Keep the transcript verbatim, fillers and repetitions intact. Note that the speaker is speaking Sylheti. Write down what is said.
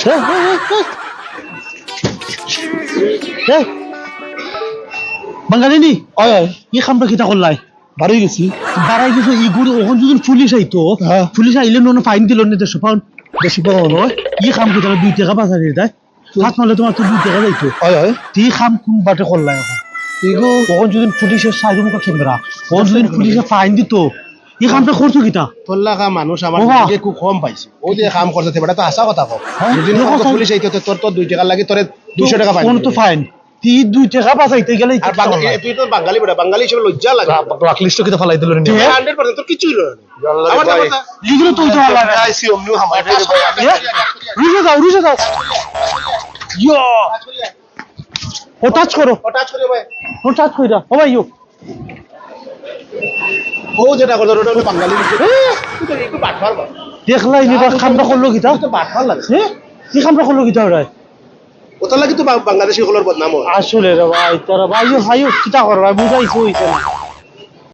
এ, এ, এ, এ। এ, বাঙালি নি? অয়, অয়। ই কামটা কিতা করলায়? বারই গেছি। বারই গেছো, ইগুর অখন যদি পুলিশ আইতো, হ্যাঁ। পুলিশ আইলে নন ফাইন দিল নে দেড়শো পাউন্ড। দেড়শো পাউন্ড? অয়, ই কাম কিতা দুই টেকা বাঁচানি দেয়? সাত মারলে তোমার তো দুই টেকা যাইতো। অয়, অয়। তে ই কাম কুন বাটে করলায় অখন? ইগু অখন যদি পুলিশে সাইডো মুখা ক্যামেরা, অখন যদি পুলিশে ফাইন দিত, ই কামটা করতো কিতা? তোর লাগা মানুষ আমার বাবা। দিকে খুব কম পাইছি। ও যে কাম করছে, তে বেটা তো হাছা কথা কও। হ্যাঁ? যদি কথা কও। পুলিশ আইতো, তে তোর তো দুই টেকার লাগি তোরে দুইশো টেকা ফাইন অখন তো দিবে। ফাইন। তি দুই টেকা বাঁচাইতে গেলে আর বাঙালি, তুই তো বাঙালি বেটা, বাঙালি হিসেবে লজ্জা লাগে। ব্ল্যাক লিস্টে কিতা ফালাই দিল রে? তে হান্ড্রেড পার্সেন্ট তোর কিচ্ছু হইল না। লিখলে তো হইতো ভালা। আইসি অমনি হামাই রে ভাই। ইয়ে? রুশে যাও, রুশে যাও। ইয়ো। ও টাচ করো। ও টাচ করো ভাই। ও টাচ কইরা। ও ভাই, ইয়ো। ও যেটা করলো, ওটা হলো বাঙালি। এ? তুই তো একটু বাটপার বা। দেখলাই নি বা, কামটা করলো কিতা? তুই তো বাটপার লাগে। এ? কি কামটা করলো কিতা ওরা? ওটার লাগি তো বা-, বাংলাদেশি হকলর বদনাম হয়। আসলে রে ভাই, তোরা ভাই, ভাই, কিতা কর ভাই, বুঝাইছো হইছে না।